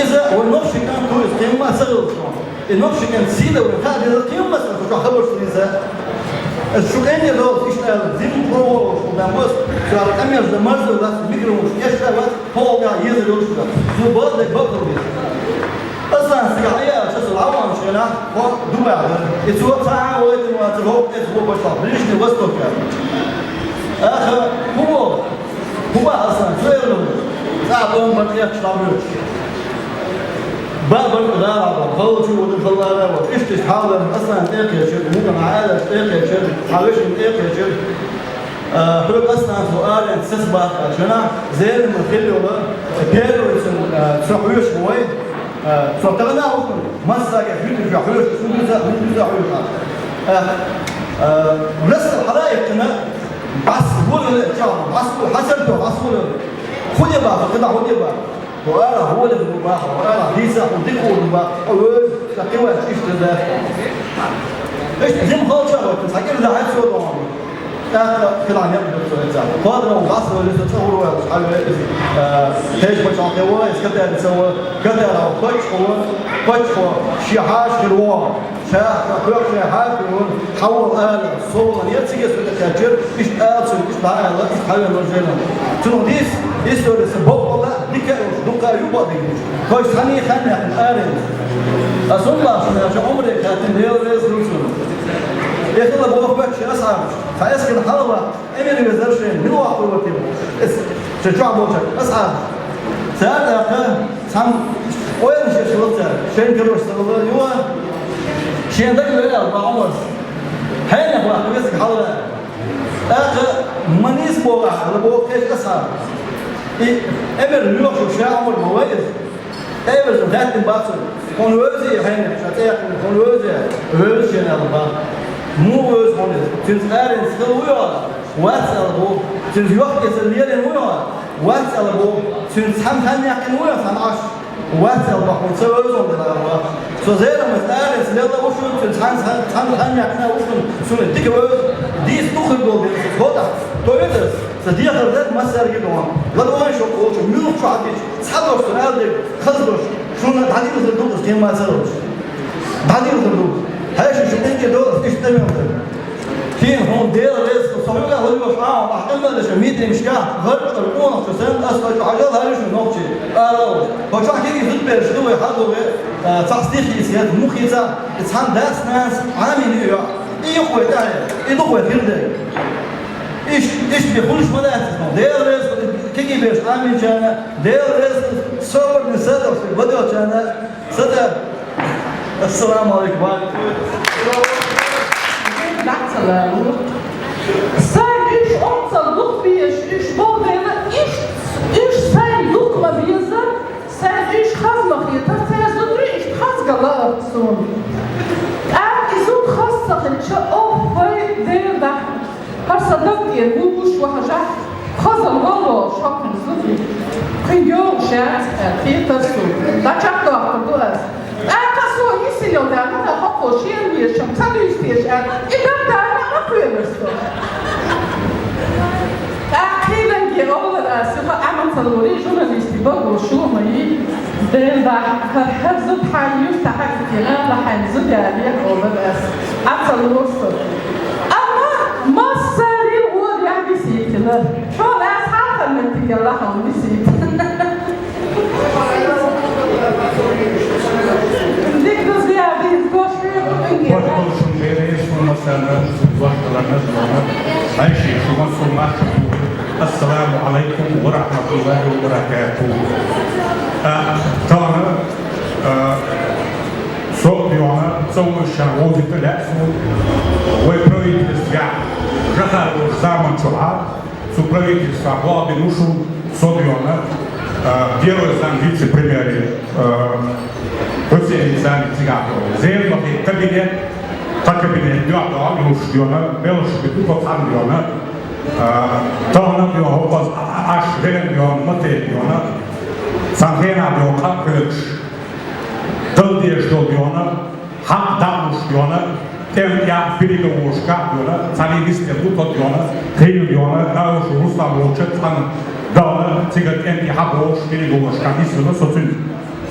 Иза вайн нохчийн кӀант ву, иза кхин ма ца хилла шуна. И нохчийн кӀант сий дан вайн хаа деза, кхин ма ца хилла, шу хабарш ца дийца. Ас шу къинтӀера долуш иштта аьлла, зим кхо волуш хӀума дан бос, цара къамелаш дан марзо лац, микрофонаш эшна вац, хьо гӀа езар йолуш дан. Цо бакъдерг бакъдерг деза. Асланас цигахь Ӏа яьлча, со лаванаш хенахь, хьо Дубайхь дара. И цо цхьа а вайтина вацара, хӀокху тӀе ца бохуш, Ближний Восток яра. Аха, хӀун боху? ХӀун боху Асланас? Цо эр ду. Цхьа а бомба тӀехь ца хьабоьлча. Бабар тӀе дала а боху, халла чу ву, халла ара а ву. Иштта, иштта хьалдан Асланас тӀе а кхечира, мукъана Ӏаьлас тӀе а кхечира, хьан вешина тӀе а кхечира. А, хьоьга Асланас ву аренца саца баккха, шуна зеран ма хила йолу, первый цун, а, цо хьоьжуш ву вай, а, цо тахана а ву шуна, массаьрга хьуьйтуьйтуш хьоьжуш, хӀун дуьза, хӀун дуьза хьоьжуш. А, а, расса хьала а иккхина, бӀаьс гулгала чохь, бӀаьс гул, хьан сар тоху, бӀаьс гулгала. ХӀун де баха, кхидӀа хӀун де баха? Хьо арахь гӀоле ду баха, хьо арахь дийца хьуна дика хӀума ду баха, хьо вевза, сан кхин ваьлча иштта дац. Иштта зим халча а ваьлла, цхьа кӀира дахьа цо догӀу. ТӀаккха кхидӀа некъ ду цо иза. Кхоьллина ву бӀаьс вевлла, со цӀа хӀур ваьлла, хьан ве иза, а, кхечу пачхьалкхе ву, иза Катарица ву, Катарахь паччахь ву, паччахьо шен хьаша хир ву. Ша, ша, хьоьху шайн хьаькам ву, хьан ву ала, со ву ала, я цига со тӀекхаьччира, иштта ала цуьнга, иштта дӀа ала, иштта хьан вен вара зеран. Цунах дийца, истори сан боккъала, дика а йолуш, дуккха а ю бакъдерг дийцча. Кхойш цхьаьний хан яьккхина аренца. Ас хӀунда боху шуна аьлча, Ӏумаре хаьттина, Дела реза хуьлда цунна. Эхила боху баьчча асхьабаш, цхьа эскар хьалаваккха, Эмир везара шайна, мила ваккхалур вара те? Эс, шайн чохь болчара, асхьабаш. Цара тӀаккха цхьана ойланаш еш хилла цара, шайна карош ца хилла, юха шен дага веара боху Ӏумарс. Хьенех ваккха везарг хьалха. ТӀаккха ма нийса боху ахь, ала боху кхечу асхьабаша. И Эмир лоьхуш ша Ӏумар ма вай иза. Эваржа хаьттина бац вай. Хьуна вевзий хьенех, ша цӀе яьккхина, хьуна вевзий? Вевза шена аьлла баха. Муха вевза хьуна иза? Цуьнца аренца хила ву йоӀ? Вац аьлла боху. Цуьнца йохк-эцар лелийна ву йоӀ? Вац аьлла боху. Цуьнца цхьаьна хан яьккхина ву йоӀ, цхьаьна Ӏаш? Вац, аьлла, бахьан ца вевзал дела, аьлла. Со Зеламас арес лелла вушун, цуьнан цхьана, цхьана, цхьана хан яьккхина вушун, суна дика вевза, дийца дукхагӀа долу дела, со схьотӀахь, то веза, сан дехар дерг массаьрга а ду. ЛадогӀийша хӀокху волчу, муьлхха чу хьаьдича, цхьа дош ца ала дерг, хаза дош, шуна дӀадилхар ду, аса кхин ма ца луш. ДӀадилхар ду. Хьаьжа шу къинтӀера долу, иштта тӀе мел дара. Кхин хьуна Дела реза хуьлда, со хьоьга хьуьллуш Ӏа, ахь къамел деш митингашкахь, гӀарчӀара къонахчу санна, аса хьо хьажал хьаьжа шу нохчий. Ара, хьо чохь кегий зудбераш ду вай, хьан ду вай, а, цхьа стих йийца, мух йийца, и цхьана дас-нанас Ӏамийна ю йохь. И ю-кх вай тӀаьхье, и ду-кх вай хир дерг. Иш, иштта бен хуьлуш ма дац иза. Дела реза хуьлда кегий бераш Ӏамийначарна, Дела реза хуьлда собарна, сатовс баделлачарна, Сада. Ассаламу алейкум. Сайн уьш онцал дукха безаш, уьш болу дела, уьш, уьш сайн дукха ма беза, сайн уьш хаза ма хета, сайн зударий уьш хаза ган лаахь суна. ТӀаккха и зуда хаза ца хилча, охьой, Дела дахьа. ХӀара сан даг тӀера вуьйлуш ву хьажахь, хаза валло шоккхуьнан зуда. Кхин йогӀуш яц, аьлла, кхетар суна. ДӀачекхдоккхур ду ас. ТӀаккха со йисина йолу даьлла, хӀокхо шена везачунна ца дуьйцу теша аьлла, и даг дана ма кхоьлура со. ТӀаккха кхийланге олура ас, юха Ӏама ца лорий, журналистийн баго шу ма йий. Дела дахьа, хӀара, хӀара зуда хьан юьртахь а гина, хьайн зуда яьлла олура ас. Ӏа ца лору со. Амма массарел вон яхь висийтина. Хьо лаьцна хьалхара меттиг яла хьуна висийта. Дика дуза яхь дийца, гош хьоьгу къинге. Гош долу шун бере, шун масана, шун гош долу назмана. Айши, шун масун марш. Ассаламу алейкум ва рахматуллахи ва баракатуху. А, тахана, а, со а дуьйна, ца вуьйш шен вовзийта лаьа суна. Вай правительствехь жахар волчу заман чохь а, цу правительствехь боху бина ву шу со дуьйна, а, первый зам вице-премьере, а, Хьусейн Исамик цигахь йолу. Зеламахе кабинет, кхо кабинет дуьхьал йолуш дуьйна, белхаш биту кхо цхьаьна дуьйна. А, тахана дуьйна хӀокхуза Ӏаш веана дуьйна, ма тета дуьйна. Цхьана хенахь дуьйна къа а кхоьлуш, дала дезаш долу дуьйна, хьакъ дӀа а луш дуьйна, тӀеман тӀехь, переговорашкахь дуьйна, цхьаьна нисделла ду тхо дуьйна, хийла дуьйна, Дауш Руслан волчу цхьаьна даьлла, цигара тӀеман тӀехь бохуш, переговорашкахь нисвелла со цуьнца.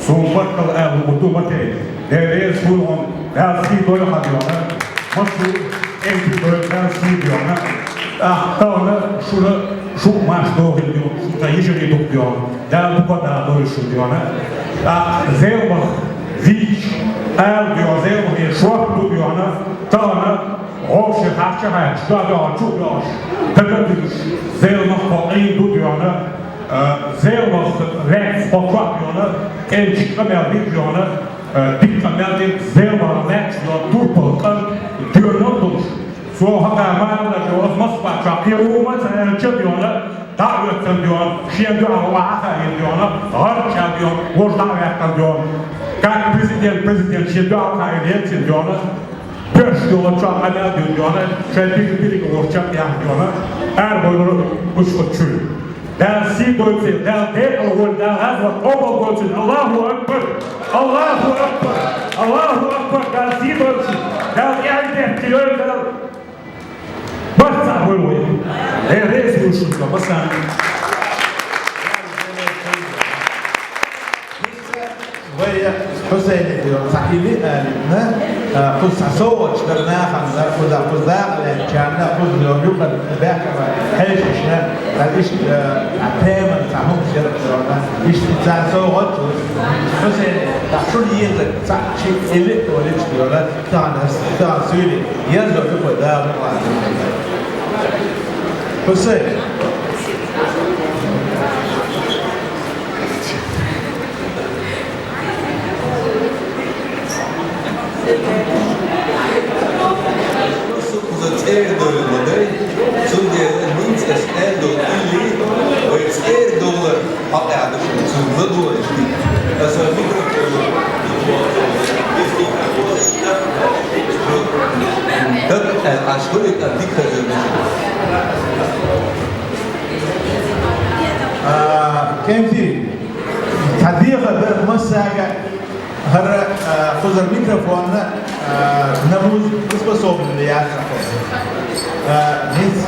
Суна баркалла аьлла хӀума ду ма тей. Дела реза хуьлда хьуна, Дала сий дойла хьан дуьйна. Массо а тӀеман тӀехь дойла, Дала сий дойла. ТӀаккха тахана шуна, шу марш дохийла дуьйна, шу тхан йижарий ду-кх дуьйна. Дала дукха а Дала дойла шу дуьйна. ТӀаккха Зеламах вийча, ала дуьйна, Зеламахе шорта ду дуьйна. Тахана вовшийн харча а хаьтташ, дуьхьа-дуьхьал чу а доьлхуш, дага а дуьллуш, Зеламах кхо къийна ду дуьйна. А, Зеламах лаьцна кхо чохь дуьйна, тӀемчу къамел дира дуьйна, а, дика къамел дира, Зеламах лаьцна дуьйна, турпал къам дуьйна а долуш. Цо хӀокху марханаш йолу Москва чохь кхин хӀума ца аьлча дуьйна, дӀа а оьцна дуьйна, шен дуьхьал ваха а хаийра дуьйна, гӀарчӀа дуьйна, вожа дӀа а ваьккхина дуьйна. Как президент, президент шен дуьхьал хаийра еццина дуьйна. Пеш йолчохь къамел дина дуьйна, шайн дика дерриг а волчохь яхна дуьйна, арабевлла уьш оцу чуьра. Дала сий дойла цуьнан, Дала декъала войла, Дала гӀазот къобал дойла цуьнан. Аллаху акбар! Аллаху акбар! Аллаху акбар! Дала сий дойла цуьнан! Дала тӀаьхье дехкийла йойла Дала! Барт цхьаъ войла вай! Э, реза ву шуьга, масала. Вай Хьусайне дуьйна цхьа или а алийна, а, кхуза цхьа совгӀаташ дара нахана, кхуза, кхуза дакъа лаьцначарна, кхуза дуьйна юкъара баьхкина хьешашна, а, иштта, а, теман цхьа хӀуманаш яра дуьйна, иштта цхьа совгӀаташ ву. Хьусайне, тӀаккха шуна езарг цхьаъ ши или а олуьйтуш дуьйна, тахана, тахана суьйли, ерзо ю вай Дала мукъалахь. Хьусайн. Со кхуза цӀера довла ма дай, цундела хӀинца ас аьлла долу илли вай цӀера довлар хьакъехь ду шуна, цунна ладогӀийша. Аса микрофон. ТӀаккха аьлла, Ӏаш хуьлий, тӀаккха дика хазар ду шуна. А, кемсий. Цхьа Дехар дар массаьга, хӀара, а, кхузара микрофонна, а, Намуз способный яц ахо. А, низ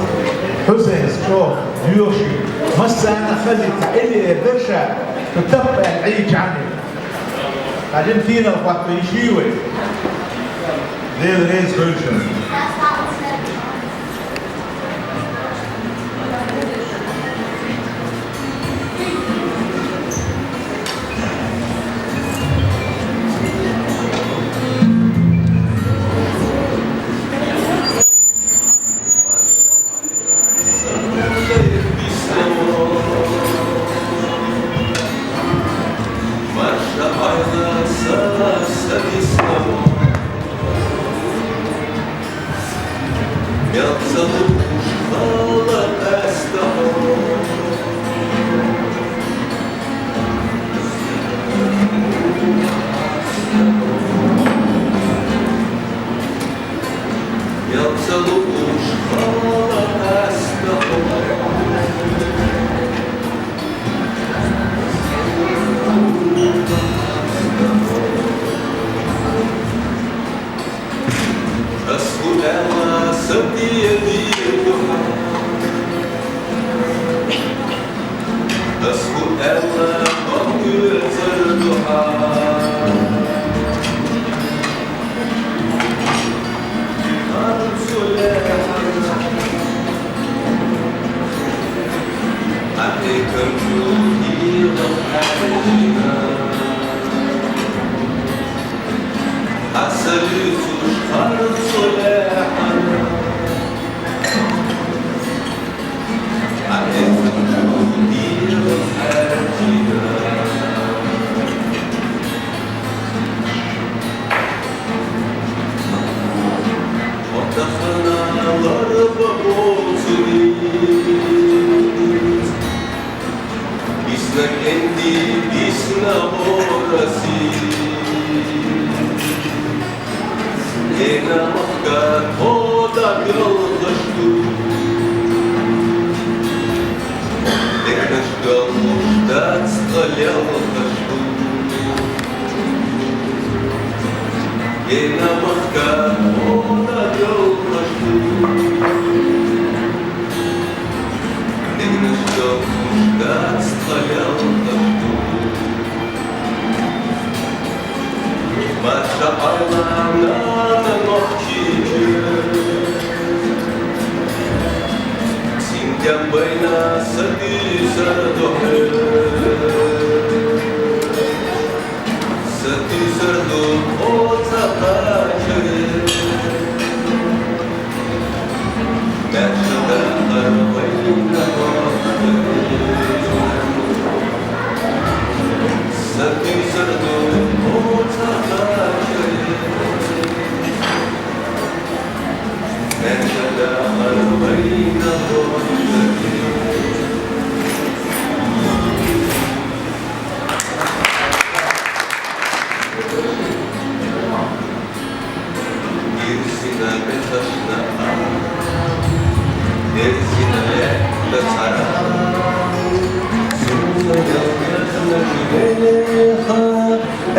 Хьусейнс чӀоагӀа доьхуш, массарна хазица, или эр дарша, шу таппа аьлла Ӏийча Ӏани. Хьажим сийнал хӀотта йиш йий вай? Дела реза хуьлда шуна.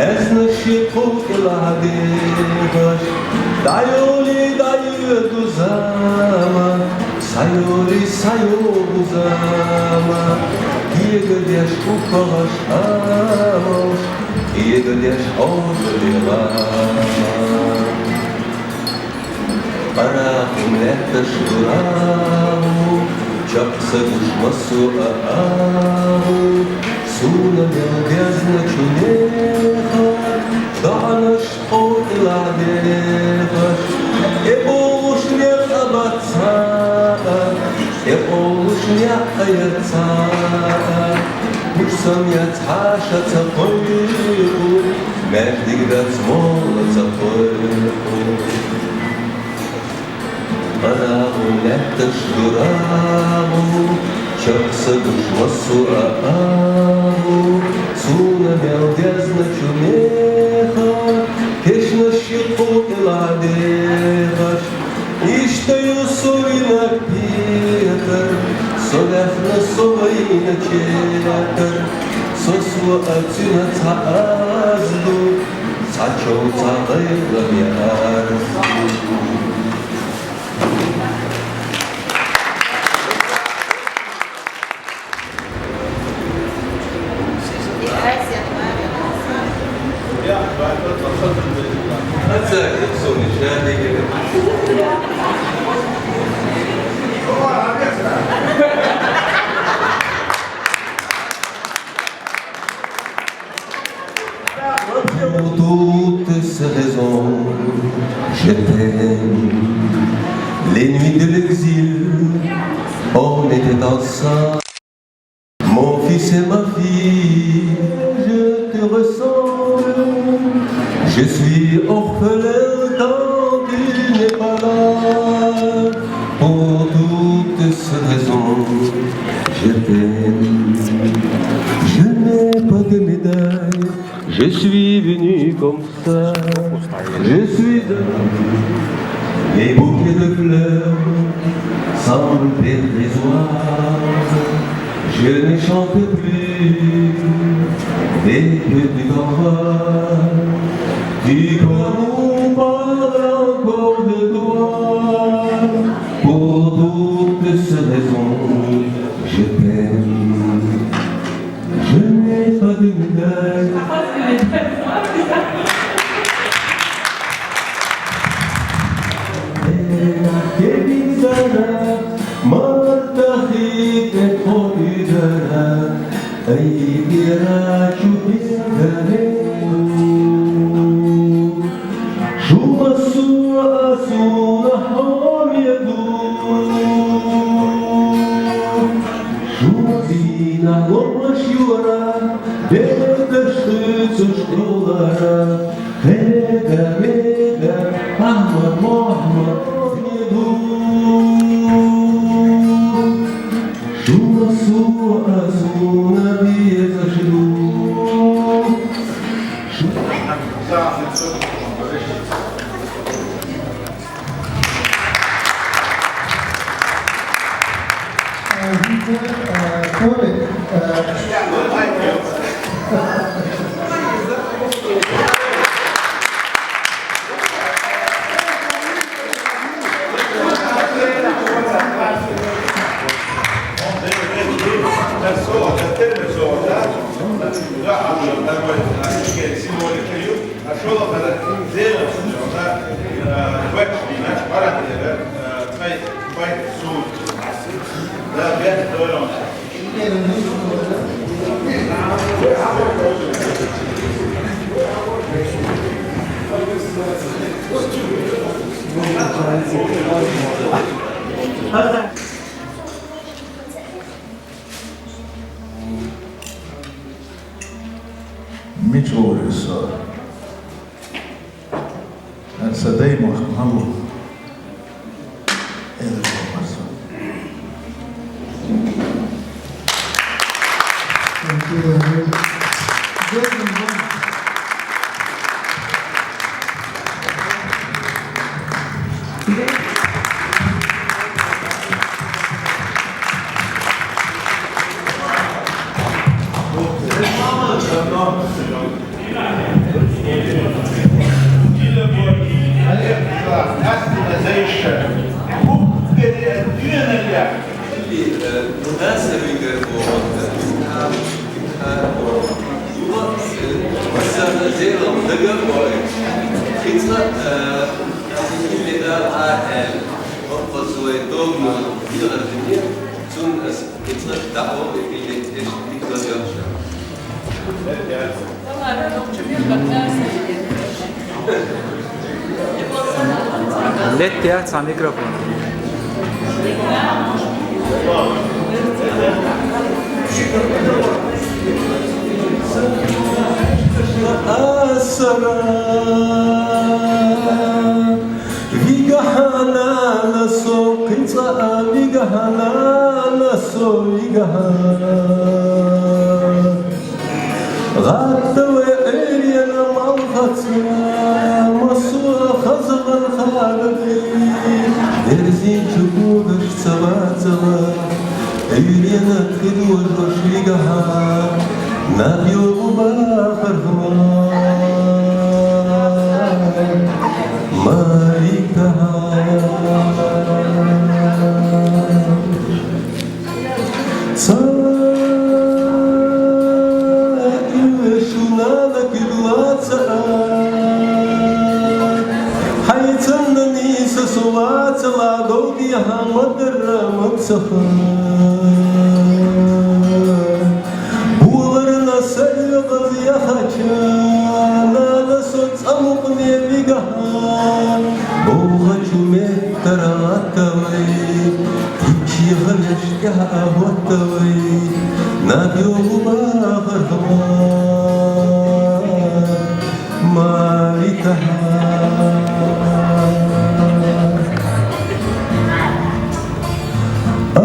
Эзна ши кху кӀелахь дехаш, дӀайоли дӀайоьду зама, схьайоли схьайогӀу зама, кегадеш кхухьаш хӀамаш, кегадеш хьожале гӀама. Къарагъун лаьтташ ду рагӀу, чакх са гуш массо а агӀу, суна мел безначу нехан, доӀанаш тхов тӀелахь дехаш, тӀебогӀуш некъ а бац цхьа а, тӀекъовлуш некъ а яц цхьа а, гуш сам яц хьаша ца кхойкху, маьждиг дац молла ца кхойкху. Къарагъун лаьтташ ду рагӀу, чакх са гуш массо а агӀу, суна мел дезначу нехан, кешнаш ши кху кӀелахь дехаш. Иштта ю со вина петар, со ваьхна со вайначу петар, Сосо ацина цаъазду, цачо цаъ гъайла мярзу. Pour toutes ces raisons, je t'aime. Les nuits de l'exil, on était ensemble. Mon fils et ma fille, je te ressemble. Je suis orphelin quand tu n'es pas là. Pour toutes ces raisons, je t'aime. Je n'ai pas de médaille, je suis venu comme ça. Je suis un... Les bouquets de fleurs semblent dérisoires. Je ne chante plus des que du canevas. Tu peux nous parler encore de toi. Pour toutes ces raisons, je t'aime. Je n'ai pas de médaille. Шума сура асуна хӀама я ду. Шума дина ломаш юра, бедаш хуьцуш долара. Хеда, меда, Ахмад, Мухаммад, я ду. Шума сура асуна дезаш ду. Шу- Мича вогӀира со? Са дай мах гьаму. Леттяц а микрофон. Асара. Вигахьана на со, кицӀа вигахьана на со, вигахьана. Гъаттаве гӀерена малхаца, масура хазагъан хагаби, дерзин чукудаш ца бацала, гӀерена тхидважаш вигахьа. Наб йола бахархамай, ма витахьа. Ца шу нана куьг лаца, хьайцанна нийса со ваца, ла довдехьа ма дарра ма ца ха. Боларна са оьгӀаз яхача, нана со цӀа мукъане вигахьа, бовхачу меттара гӀаттавай, тиччеха веш тӀехьа а гӀоттавай, наб йола бахархамай, ма витахьа. А,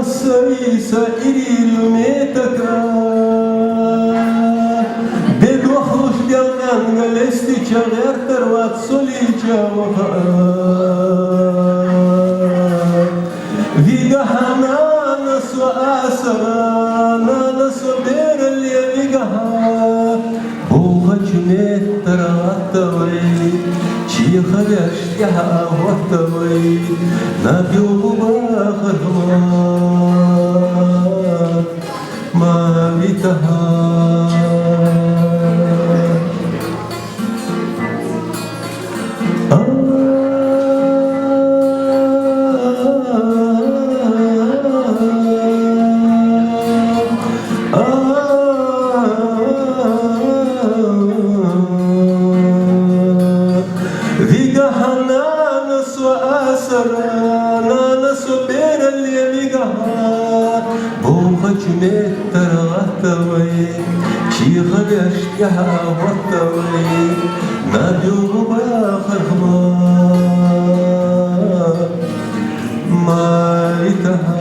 сай са ирирю метака, бедохлуш делкъанга лестича гӀертар вац со лича ваха. Вигахьа, нана, со асара, нана, со бералле вигахьа, бовхачу меттара гӀаттавай, чехавеш тӀехьа а гӀоттавай, наб йола бахархамай, ма витахьа. А, а, вигахьа, нана, со асара, нана, со бералле вигахьа, бовхачу меттара гӀаттавай, чехавеш тӀехьа гӀоттавай, наб йола бахархамай, ма витахьа.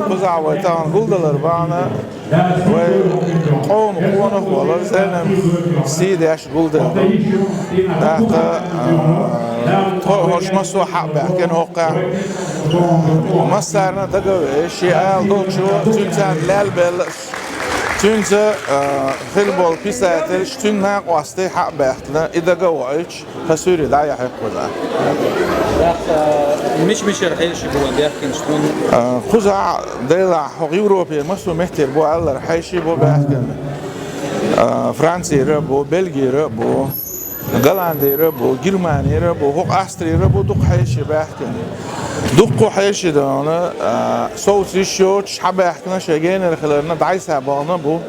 Кхузахь вай тахана гулдалар бахьана, вай къона къонах волу Зелим сий деш гулдалар. ТӀаккха, а, тхо-, хӀорш массо а хьа а баьхкина хӀокхахь. Массарна дага а веш, шен ала долчо цуьнца лаьлла белла. Цуьнца, а, хилла болу писателаш, цуьнан накъостий хьа а баьхкина, и дага а воуьйтуш, тхан суьйре дӀаяхьира кхузахь. Мича-мичара хьеший бу вайн баьхкинчу тхуна? А, кхузахь, делахь, хӀокху Европера массо а меттера бу аллара хьеший бу баьхкина. А, Францера а бу, Бельгера а бу. Голландера бу, Германера бу, хӀокху Австрера бу дукха хьеший баьхкина. Дуккха хьеший дона, а, совца йиш йоцуш хьа баьхкина, шайн генара хиларна дӀасабахана бу.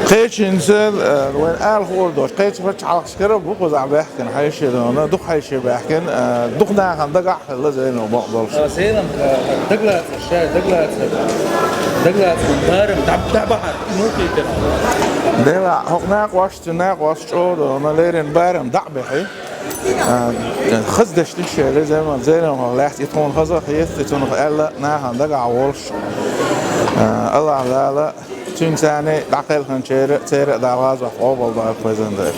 Кхечуьнца, а, вайн ала хуур доцуш, кхечу пачхьалкхашкара бу кхузахь баьхкина хьеший дона, дукха хьеший баьхкина, а, дукха нахана дагахь а хилла Зелим бакъдолуш. А, Зелим, а, дагалаца, ша дагалаца, дагалаца барам дӀа-, дӀабахьара, муха хетара? Делахь, хӀокху накъост Цуьнан накъост чӀогӀа дона, леррина барам дӀа а бехьи. А, хаза дешнаш шайла, Зелим, Зелимах лаьцна и тхуна хаза а хета, и цунах аьлла, нахана дагахь волуш. А, АллахӀ Дала цуьнца царна дӀакхелхинчеран, церан а Дала гӀазот къобалдойла, кхоьзан дойла.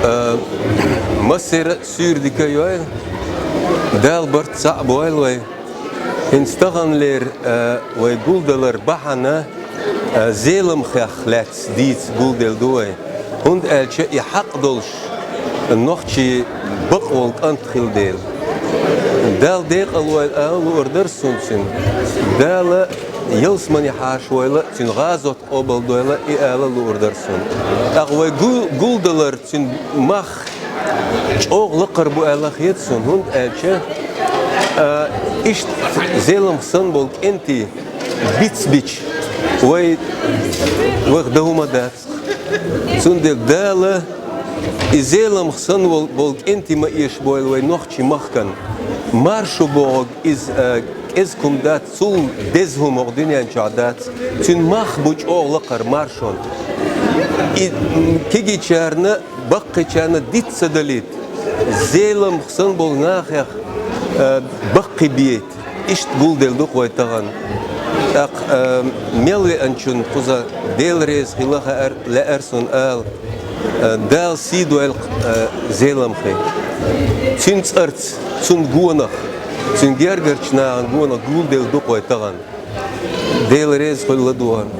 А, массеран а суьйре дика йойла, Дала барт цхьаъ бойла вай. ХӀинца таханлера, а, вай гулдалар бахьана, а, Зелимхех лаьцна дийца гулделла ду вай, хӀунда аьлча и хьакъ долуш нохчийн бакъволу кӀант хилла дела. Дала декъалвойла ала луур дара суна цуьнан. Дала ялсамане хьаша войла, цуьнан гӀазот къобалдойла и ала луур дара суна. ТӀаккха вай гу-, гулдалар цуьнан мах чӀоагӀа лакхара бу аьлла хета суна, хӀунда аьлча, а, иштта Зеламха санна болу кӀентий бицбича, вай, вайх дан хӀума дац. Цундела Дала и Зеламха санна вол-, болу кӀентий ма эшабойла вай нохчийн махкана. Маршо бохург иза, а, кӀезиг хӀума дац, цул деза хӀума хӀокху дуьнен чохь дац. Цуьнан мах бу чӀогӀа лакхара маршонан. И, м, кегийчарна, баккхийчарна диц ца далийта, Зеламха санна болу нахах, а, баккхий бейта. Иштта гулделла ду-кх вай тахана. ТӀаккха, а, мел веанчунна кхуза Дела реза хила хаьара, лаьара суна ала. Э, Дала сий дойла-кх, э, Зеламхин. Цуьнан цӀарца, цуьнан гонах, цуьнан гергарчу нахана гонах гулделла ду-кх вай тахана. Дела реза хуьлда вайна.